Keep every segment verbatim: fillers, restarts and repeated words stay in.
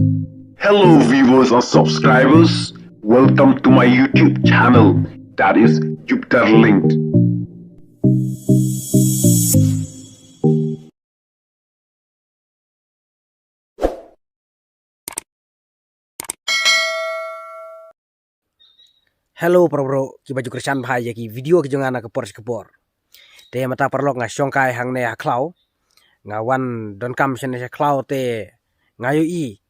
Hello, viewers and subscribers. Welcome to my YouTube channel, that is Jupiter Linked. Hello para bro, kiba ju kyrshan bha ïa ki video ki jong nga na ka por sha ka por. Te mynta paralok nga shong kai hangne ha khlaw. Nga wan donkam shane sha khlaw te nga ïohi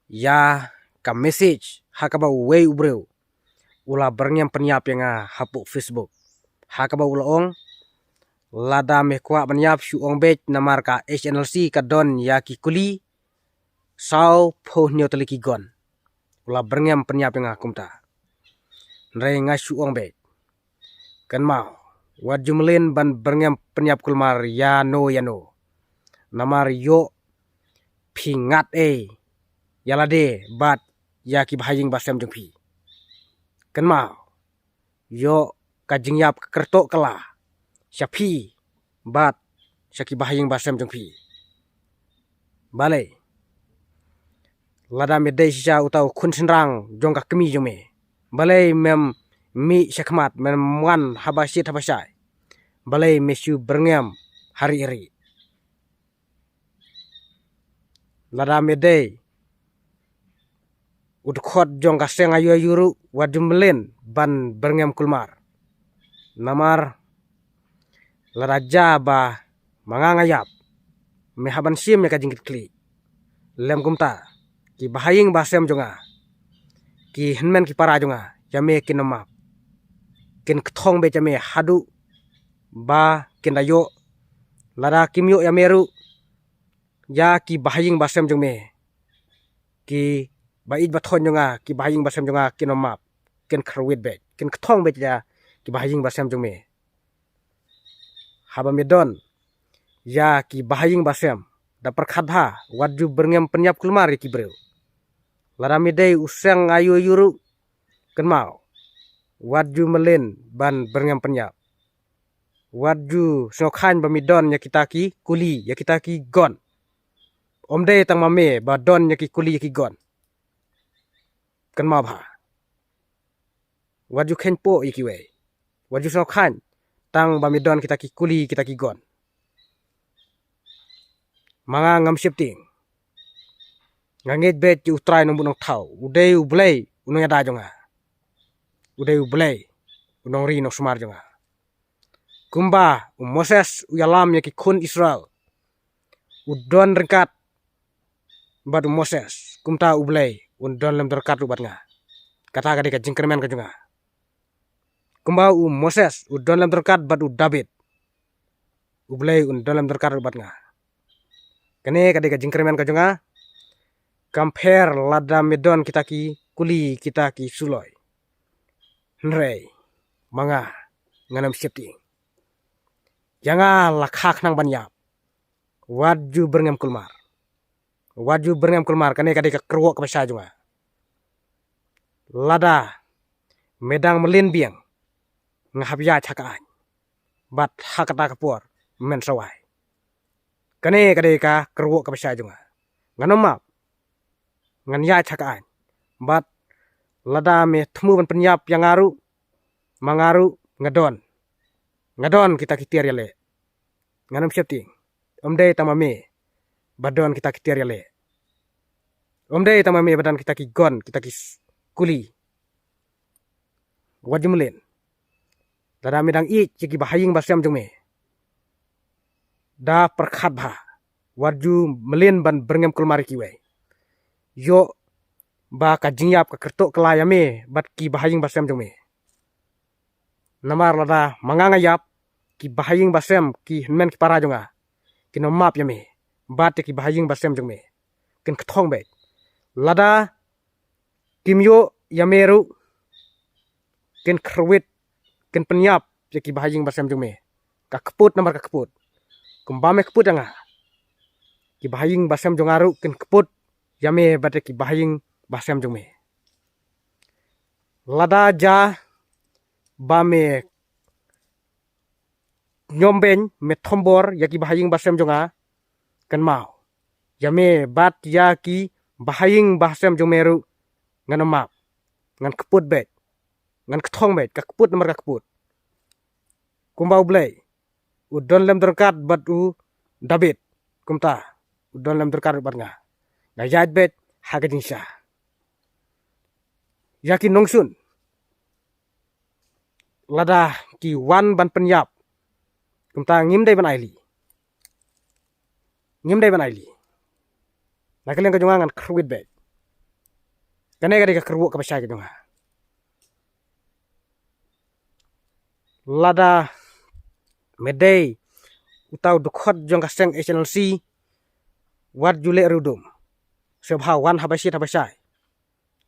ïa ka message ha kaba uwei u briew u la byrngem pynïap ïa nga hapoh Facebook. Ha kaba u la ong, lada me kwah ban ïap shu ong beit namar ka H N L C ka don ïa ki kuli saw phew hynñiew tylli ki gun. U la byrngem pynïap ïa nga kumta. Hynrei nga shu ong beit, kynmaw, wat ju mlien ban byrngem pynïap kulmar ïano ïano. Namar ïoh phi ngat ei ïa lade bad ïa ki bahaïing bahasem jong phi. Kynmaw, ïoh ka jingïap ka kyrtoh kylla sha phi bad sha ki bahaïing bahasem jong phi. Balei, lada me dei shisha uta u khun shynrang jong ka kmie jong me, balei mem mih sha khmat, mem wan haba shit haba shai? Balei me shu byrngem ha rieh rieh? Lada me dei u dkhot jong ka seng aïu aïu ruh, wat ju mlien ban byrngem kulmar. Namar lada jia ba ma nga nga ïap, me hap ban shim ïa ka jingkitkhlieh. Lym kumta, ki bahaïing bahasem jong nga, ki hynmen ki para jong nga, ïa me kin ym map. Kin kthong beit ïa me haduh ba kin da ïoh. Lada kim ïoh ïa me ruh, ïa ki bahaïing bahasem jong me, ki ba ïeit ba thoiñ jong nga, ki bahaïing bahasem jong nga kin ym map, kin kyrwit beit, kin kthong beit ïa ki bahaïing bahasem jong me. Haba me don ïa ki bahaïing bahasem, da pyrkhat bha, wat ju byrngem pynïap kulmar ïa ki briew. Lada me dei u seng aïu aïu ruh, kynmaw, wat ju mlien ban byrngem pynïap. Wat ju sngewkhlaiñ ba me don ïa kita ki kuli, ïa kita ki gun. Ym dei tang ma me ba don ïa ki kuli, ïa ki gun. Kynmaw bha, wat ju kheiñ poh ïa kiwei. Wat ju sngewkhlaiñ tang ba me don kita ki kuli, kita ki gun. Ma nga ngam sheptieng. Nga ngeit beit ïa U Trai Nongbuh Nongthaw, u dei U Blei u nongïada jong nga. U dei U Blei u nongri nongsumar jong nga. Kumba u Moses u ïalam ïa ki khun Israel, u don ryngkat bad u Moses, kumta U Blei un don lem ryngkat ruh bad nga. Kata ka dei ka jingkyrmen ka jong nga. Kumba u Moses u don lem ryngkat bad u David, U Blei un don lem ryngkat ruh bad nga. Kane ka dei ka jingkyrmen ka jong nga. Kam pher lada me don kita ki kuli, kita ki suloi. Hynrei ma nga, ngan ym sheptieng. Ïa nga la kha khnang ban ïap. Wat ju byrngem kulmar. Wat ju byrngem kulmar, kane ka dei ka kyrwoh kaba shai jong nga. Lada me dang mlien biang, nga hap ïaid ha ka aiñ. Bad ha kata ka por men sawai. Kane ka dei ka kyrwoh kaba shai jong nga. Ngan ym map. Ngan ïaid ha ka aiñ. Bad lada me thmu ban pynïap ïa nga ruh, ma nga ruh nga don. Nga don kita ki tiar ïaleh. Ngan ym sheptieng. Ym dei tang ma me ba don kita ki tiar ïaleh. Ym dei tang ma me ba don kita ki gun, kita ki s-, kuli. Wat ju mlien. Lada me dang ïeit ïa ki bahaïing bahasem jong me, da pyrkhat bha. Wat ju mlien ban byrngem kulmar ïa kiwei. Ïoh ba ka jingïap ka kyrtoh kylla ïa me bad ki bahaïing bahasem jong me. Namar lada ma nga nga ïap, ki bahaïing bahasem, ki hynmen ki para jong nga, kin ym map ïa me bad ïa ki bahaïing bahasem jong me. Kin kthong beit. Lada kim ïoh ïa me ruh, kin kyrwit, kin pynïap ïa ki bahaïing bahasem jong me. Ka kput namar ka kput. Kumba me kput ïa nga, ki bahaïing bahasem jong nga ruh kin kput ïa me bad ïa ki bahaïing bahasem jong me. Lada jia ba me ñiom beiñ, me thombor ïa ki bahaïing bahasem jong nga, kynmaw, ïa me bad ïa ki Bahaïing bahasem jong me ruh ngan ym map. Ngan kput beit. Ngan kthong beit, ka kput namar ka kput. Kumba U Blei u don lem dyrkat bad u David, kumta u don lem dyrkat bad nga. Nga ïaid beit ha ka jingshisha. Ïa ki nongshun, lada ki wan ban pynïap, kumta ngim dei ban ailad. Ngim dei ban ailad. Na ka liang ka jong nga ngan kyrwit beit. Kane ka dei ka kyrwoh kaba shai ka jong nga. Lada me dei uta u dkhot jong ka seng H N L C, wat ju leh riewdum. Sngewbha wan haba shit haba shai.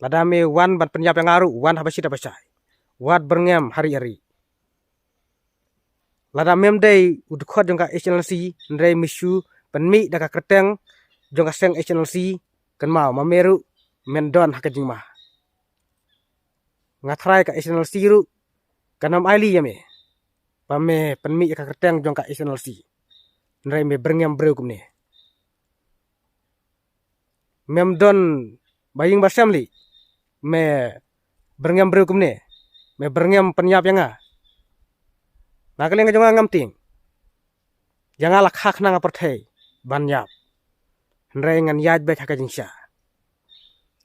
Lada me wan ban pynïap ïa nga ruh, wan haba shit haba shai. Wat byrngem ha ri ha ri. Lada mem dei u dkhot jong ka H N L C, hynrei me shu pynmih da ka kyrteng jong ka seng H N L C, kynmaw ma me ruh men don ha ka jingma. Nga trai ka H N L C ruh kan ym ailad ïa me ba me pynmih ïa ka kyrteng jong ka H N L C. Hynrei me byrngem briew kumne. Mem don bahaïing bahasem lei, me byrngem briew kumne, me byrngem pynïap ïa nga. Na ka liang ka jong nga ngam tieng. Ïa nga la kha khnang ha pyrthei ban ïap. Hynrei ngan ïaid beit ha ka jingshisha.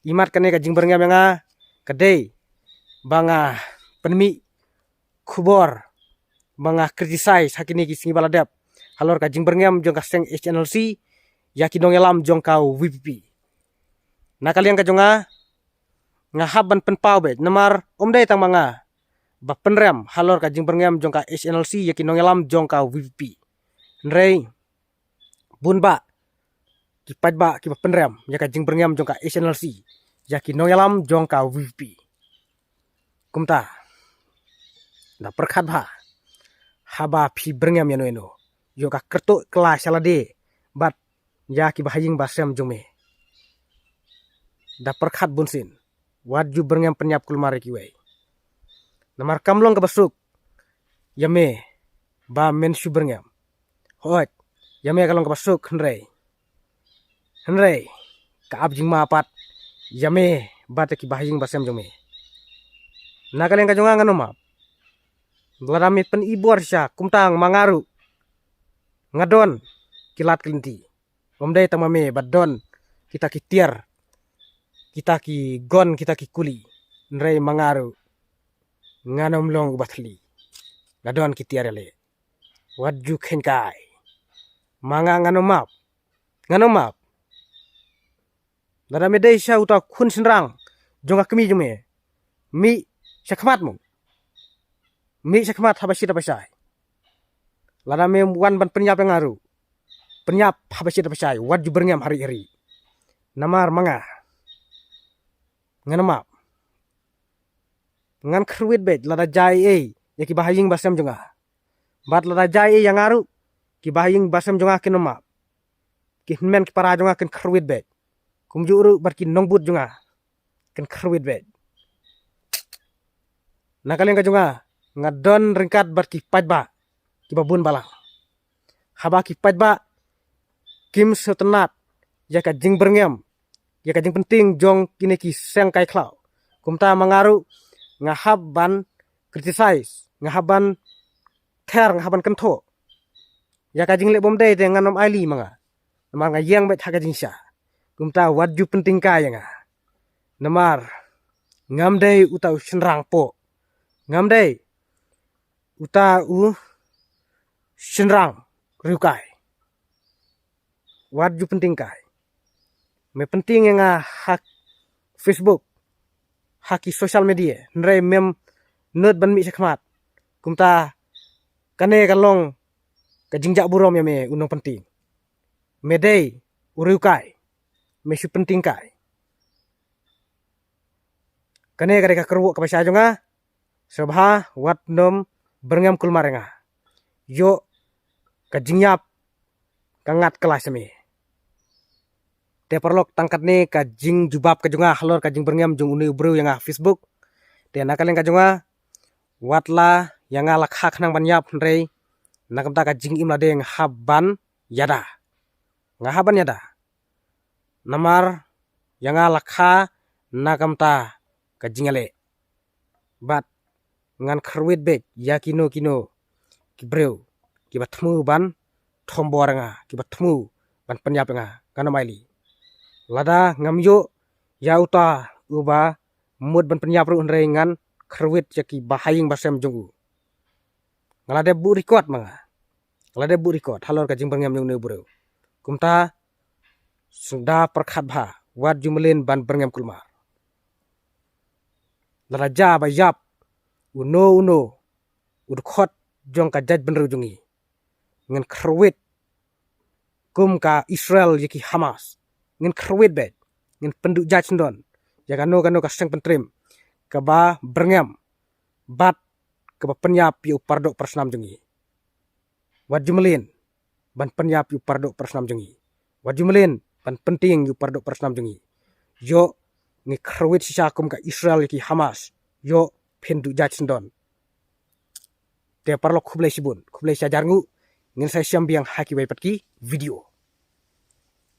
Imat kane ka jingbyrngem ïa nga ka dei ba nga pynmih khubor, ba nga criticize ha kine ki sngi ba la dep halor ka jingbyrngem jong ka seng H N L C ïa ki nongïalam jong ka VPP. Na ka liang ka jong nga, nga hap ban pynpaw beit namar ym dei tang ma nga ba pynrem halor ka jingbyrngem jong ka H N L C ïa ki nongïalam jong ka VPP. Hynrei bun bah ki paidbah kiba pynrem ïa ka jingbyrngem jong ka H N L C ïa ki nongïalam jong ka VPP. Kumta, da pyrkhat bha haba phi byrngem ïano ïano, ïoh ka kyrtuh kylla sha lade bad ïa ki bahaïing bahasem jong me. Da pyrkhat bunsien, wat ju byrngem pynïap kulmar ïa kiwei. Namar kam long kaba suk ïa me ba men shu byrngem. Hooid, ïa me ka long kaba suk, hynrei, hynrei ka ap jingma pat ïa me bad ïa ki bahaïing bahasem jong me. Na ka liang ka jong nga ngan ym map. Lada me pyn-i bor shisha kumta ma nga ruh nga don ki lad ki lynti. Ym dei tang ma me ba don kita ki tiar, kita ki gun, kita ki kuli. Hynrei ma nga ruh ngan ym long uba thylli. Nga don ki tiar ïaleh. Wat ju kheiñ kai. Ma nga ngan ym map. Ngan ym map. Lada me dei shisha uta u khun shynrang jong ka kmie jong me, mih sha khmat mo. Mih sha khmat haba shit haba shai. Lada me wan ban pynïap ïa nga ruh, pynïap haba shit haba shai, wat ju byrngem ha ri ha ri. Namar ma nga ngan ym map. Ngan kyrwit beit lada jia ei ei ïa ki bahaïing bahasem jong nga. Bad lada jia ei ei ïa nga ruh, ki bahaïing bahasem jong nga kin ym map. Ki hynmen ki para jong nga kin kyrwit beit. Kumjuh ruh bad ki nongbud jong nga kin kyrwit beit. Na ka liang ka jong nga, nga don ryngkat bad ki paidbah kiba bun balang. Haba ki paidbah kim sngewtynnat ïa ka jingbyrngem, ïa ka jingpyntieng jong kine ki seng kai khlaw, kumta ma nga ruh nga hap ban criticize, nga hap ban ther, nga hap ban kynthoh. Ïa ka jingleh bym dei te ngan ym ailad ma nga. Namar nga ïeng beit ha ka jingshisha. Kumta wat ju pyntieng kai ïa nga. Namar ngam dei uta u shynrang poh. Ngam dei uta u shynrang riewkai. Wat ju pyntieng kai. Me pyntieng ïa nga ha Facebook, ha ki social media, hynrei mem nud ban mih sha khmat. Kumta kane ka long ka jingjah burom ïa me u nongpyntieng. Me dei u riewkai, me shu pyntieng kai. Kane ka dei ka kyrwoh kaba shai jong nga. Sngewbha wat nym byrngem kulmar ïa nga. Ïoh ka jingïap ka ngat kylla sha me. Te paralok, tang katne ka jingjubab ka jong nga halor ka jingbyrngem jong une u briew ïa nga ha Facebook. Te na ka liang ka jong nga, wat la ïa nga la kha khnang ban ïap, hynrei na ka bynta ka jingim lade nga hap ban ïada. Nga hap ban ïada. Namar Ïa nga la kha na ka bynta ka jingïaleh. Bad ngan kyrwit beit ïa kino kino ki briew kiba thmu ban thombor ïa nga, kiba thmu ban pynïap ïa nga, ngan ym ailad. Lada ngam ïoh ïa uta uba mut ban pynïap ruh, hynrei ngan kyrwit ïa ki bahaïing basem jong u. Nga la dep buh record ma nga. Nga la dep buh record halor ka jingbyrngem jong une u briew. Kumta, sngewbha pyrkhat bha, wat ju mlien ban byrngem kulmar. Lada jia ba ïap uno uno u dkhot jong ka jaitbynriew jong ngi, ngin kyrwit kum ka Israel ïa ki Hamas. Ngin kyrwit beit, ngin pynduh jait syndon ïa kano kano ka seng pyntriem kaba byrngem bad kaba pynïap ïa u paradoh parasnam jong ngi. Wat ju mlien ban pynïap ïa u paradoh parasnam jong ngi. Wat ju mlien ban pyntieng ïa u paradoh parasnam jong ngi. Ïoh, ngi kyrwit shisha kum ka Israel ïa ki Hamas. Ïoh, phin duh jait syndon. Te paralok, khublei shibun, khublei shihajar nguh. Ngin sa ïashem biang ha kiwei pat ki video.